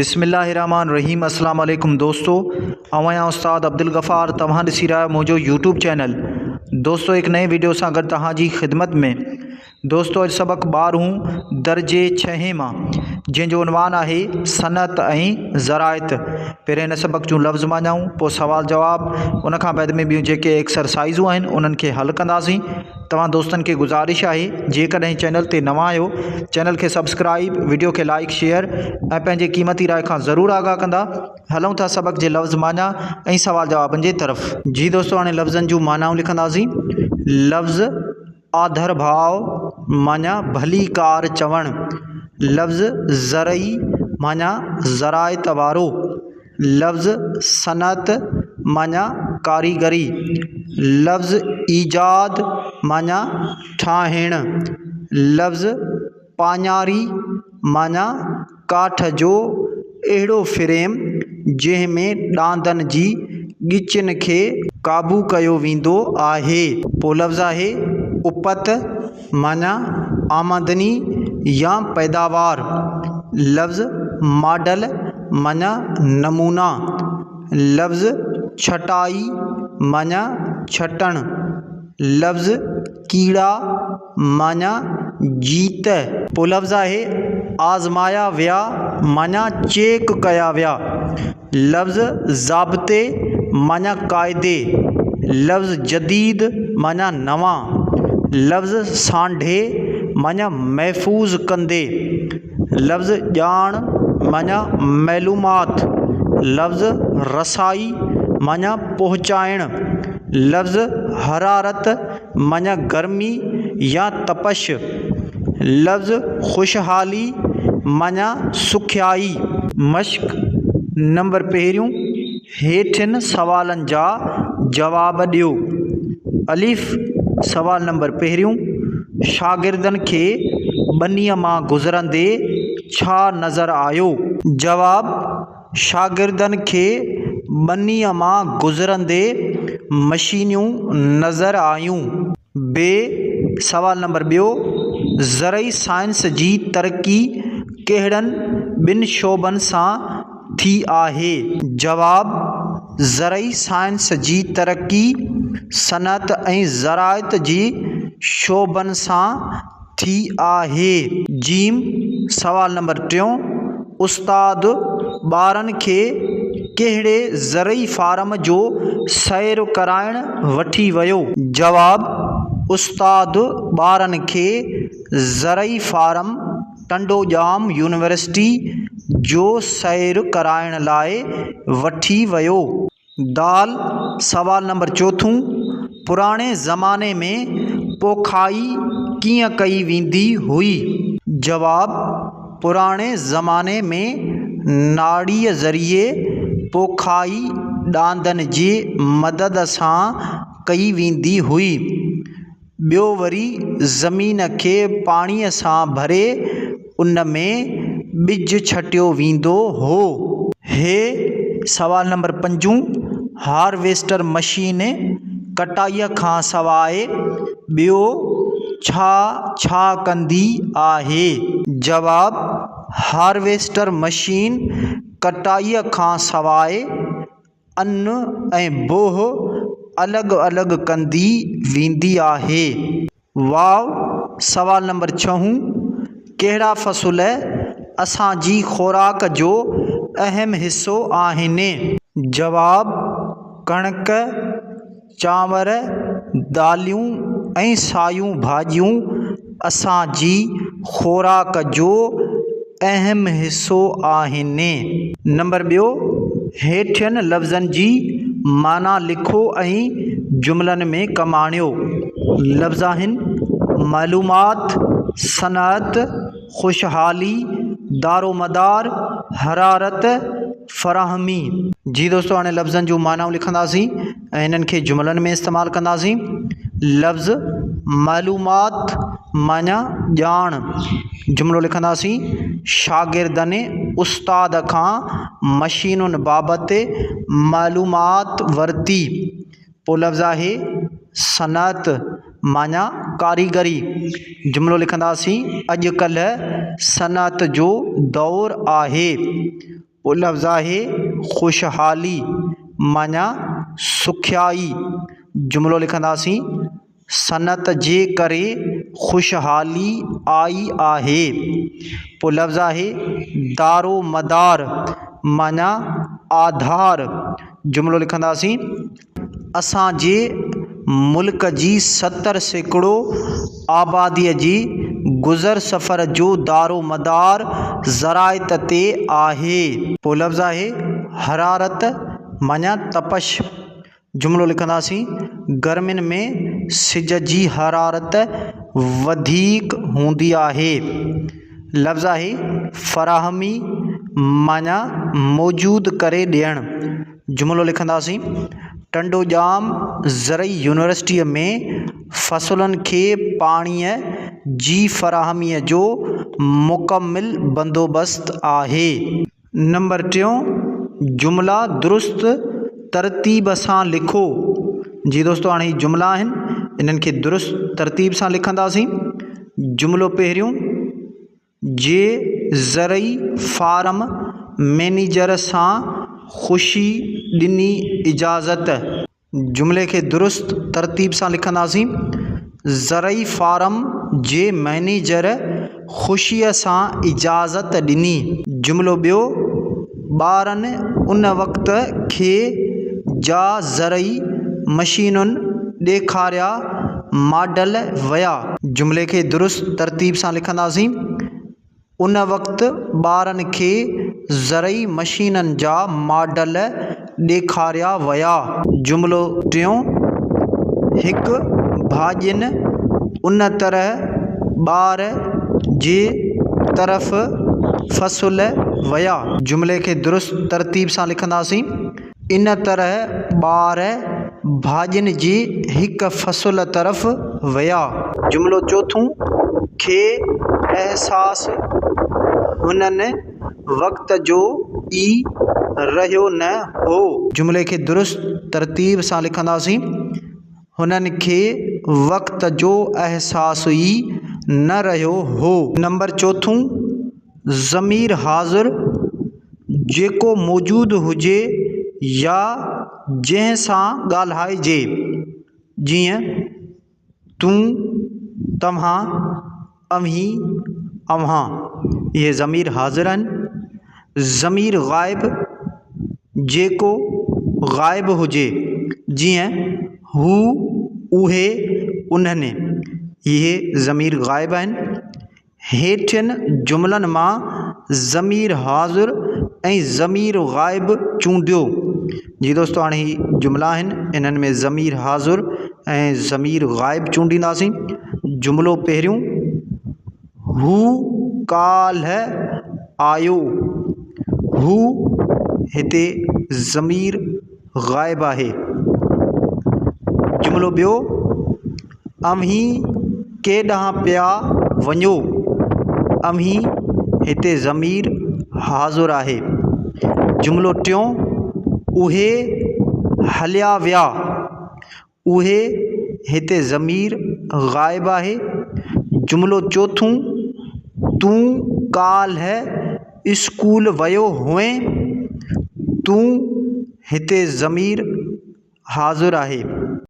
بسم الله الرحمن الرحيم اسلام عليڪم دوستو آئون آهيان استاد عبدالغفار توهان ڏسي رهيا آهيو منهنجو يوٽيوب چينل دوستو هڪ نئين ويڊيو سان گڏ توهان جي خدمت ۾ دوستو اڄ سبق ٻارهون درجي ڇهين مان جنهن جو عنوان آهي صنعت ۽ زراعت پهرين هن سبق جون لفظ معنائون پوء سوال جواب ان کان بعد ۾ ٻيون جيڪي ايڪسرسائزون آهن انهن کي حل ڪنداسين توهان دوستن کي گذارش آهي جيڪڏهن چينل تي نوان آهيو چينل کي سبسڪرائيب وڊيو کي لائيڪ شيئر ۽ پنهنجي قيمتي راء کان ضرور آگاهه ڪندا هلون ٿا سبق جي لفظ معنيٰ ۽ سوال جوابن جي طرف. جي دوستو هاڻي لفظن جون معنائون لکنداسين لفظ آڌر ڀاء معنيٰ ڀليڪار چوڻ لفظ زرعي معنيٰ زراعت وارو لفظ صنعت معنيٰ ڪاريگري، لفظ ايجاد معنيٰ ٺاهڻ، لفظ پاڃاري معنيٰ ڪاٺ جو اهڙو فريم جنهن ۾ ڏاندن جي ڳچين کي قابو ڪيو ويندو آهي. پوء لفظ آهي اپت معنيٰ آمدني يا پيداوار، لفظ ماڊل معنيٰ نمونا، لفظ ڇٽائي معنيٰ ڇٽڻ، لفظ ڪيڙا معنيٰ جيت. پوء لفظ آهي آزمايا ويا معنيٰ چيڪ ڪيا ويا، لفظ ضابطي معنيٰ قاعدي، لفظ جديد معنيٰ نوان، لفظ سانڍي معنيٰ محفوظ ڪندي، لفظ ڄاڻ معنيٰ معلومات، لفظ رسائي معنيٰ پهچائڻ، لفظ حرارت معنيٰ گرمي يا تپش، لفظ خوشحالي معنيٰ سکيائي. مشق نمبر پهريون، هيٺين سوالن جا جواب ڏيو. الف، سوال نمبر پهريون، شاگردن کي ٻنيء مان گذرندي ڇا نظر آيو؟ جواب، شاگردن کي ٻنيء مان گذرندي مشينيون نظر آيون. بي، سوال نمبر ٻيو، زرعي سائنس جي ترقي ڪهڙن ٻن شعبن سان ٿي آهي؟ جواب، زرعي سائنس جي ترقي صنعت ۽ زراعت جي شعبن سان ٿي آهي. جيم، سوال نمبر ٽيون، استاد ٻارن کي ڪهڙي زرعي فارم جو سير ڪرائڻ وٺي ويو؟ جواب، استاد ٻارن کي زرعي فارم ٽنڊوڄام يونيورسٽي جو سير ڪرائڻ لاء وٺي ويو. دال، سوال نمبر چوٿون، پراڻي زماني ۾ پوکائي ڪيئن ڪئي ويندي هئي؟ جواب، پراڻي زماني ۾ ناڙيء ذريعي پوکائي ڏاندن جي مدد سان ڪئي ويندي هئي. ٻيو وري زمين کي پاڻيء سان ڀري ان ۾ ٻج ڇٽيو ويندو هو. هي سوال نمبر پنجون، هارويسٽر مشين ڪٽائيء کان سواء ٻيو ڇا ڇا ڪندي آهي؟ جواب، هارويسٽر مشين ڪٽائيء کان سواء ان ۽ بوهه الڳ الڳ ڪندي ويندي آهي. واء سوال نمبر ڇهون، ڪهڙا فصل اسان جي خوراڪ جو اهم حصو آهن؟ جواب، ڪڻڪ، چانور، داليون ۽ سايون ڀاڄيون اسان جي خوراڪ جو اهم حصو آهن. نمبر ٻيو، هيٺين لفظن جي معنيٰ لکو ۽ جملن ۾ ڪم آڻيو. لفظ آهن، معلومات، صنعت، خوشحالي، دارومدار، حرارت، فراهمي. جي دوستو هاڻي لفظن جون معنائون لکنداسين ۽ انهن کي جملن ۾ استعمال ڪنداسين. لفظ معلومات معنيٰ ڄاڻ. جملو لکنداسين شاگردن استاد کان مشينن بابت معلومات ورتي. پوء لفظ آهي صنعت معنيٰ ڪاريگري. جملو لکنداسين اڄ ڪلهه صنعت جو دور آهي. پوء لفظ آهي خوشحالي معنيٰ سکيائي. جملو لکنداسين، صنعت جي ڪري خوشحالي آئي آهي. پوء لفظ آهي دارومدار معنيٰ آڌار. جملو لکنداسين، اسان جي ملڪ جي 70% آباديء جي گذر سفر جو دارومدار زراعت تي آهي. پوء لفظ آهي حرارت معنيٰ تپش. جملو لکنداسين، گرمين ۾ سج جي حرارت وڌيڪ هوندي آهي. لفظ آهي فراهمي معنيٰ موجود ڪري ڏيڻ. جملو لکنداسين، ٽنڊوڄام زرعي يونيورسٽيء ۾ فصلن کي پاڻيء جي فراهميء جو مڪمل بندوبست آهي. نمبر ٽيون، جملا درست ترتيب سان لکو. جي دوستو هاڻي هي جملا آهن انهن کي درست ترتيب سان لکنداسين. جملو پهريون، جي زرعي فارم مئنيجر سان خوشي ڏني اجازت. جملي کي درست ترتيب سان لکنداسين، زرعي فارم جي مئنيجر خوشيء سان اجازت ڏني. جملو ٻيو، ٻارن ان وقت کي جا زرعي مشينون ڏيکاريا ماڊل ويا. جملي کي درست ترتيب سان لکنداسين، ان وقت ٻارن کي زرعي مشينن جا ماڊل ڏيکاريا ويا. جملو ٽيون، هڪ ڀاڄين ان طرح ٻار جي طرف فصل ويا. جملي کي درست ترتيب سان لکنداسين، ان طرح ٻار ڀاڄين جي هڪ فصل طرف ويا. جملو چوٿون، کي احساس هنن وقت جو ئي رهيو نه هو. جملي کي درست ترتيب سان لکنداسين، هنن کي وقت جو احساس ئي نه رهيو هو. نمبر چوٿون، ضمير حاضر، جيڪو موجود هجي يا جنهن سان ڳالهائجي، جيئن، تون، توهان، اوهين، اوهان. اهي ضمير حاضر آهن. ضمير غائب، جيڪو غائب هجي، جيئن، هو، اهي، انهن. اهي ضمير غائب آهن. هيٺين جملن مان ضمير حاضر ۽ ضمير غائب چونڊيو. جي دوستو هاڻي هي جملا آهن انهن ۾ ضمير حاضر ۽ ضمير غائب چونڊينداسين. جملو پهريون، هو ڪالهه آيو. هو هتي ضمير غائب آهي. جملو ٻيو، اوهين ڪيڏانهن پيا وڃو؟ اوهين هتي ضمير حاضر آهي. جملو ٽيون، اهي هليا ويا. اهي هتي ضمير غائب آهي. جملو چوٿون، تون ڪالهه اسڪول ويو هئين؟ تون هتي ضمير حاضر آهي.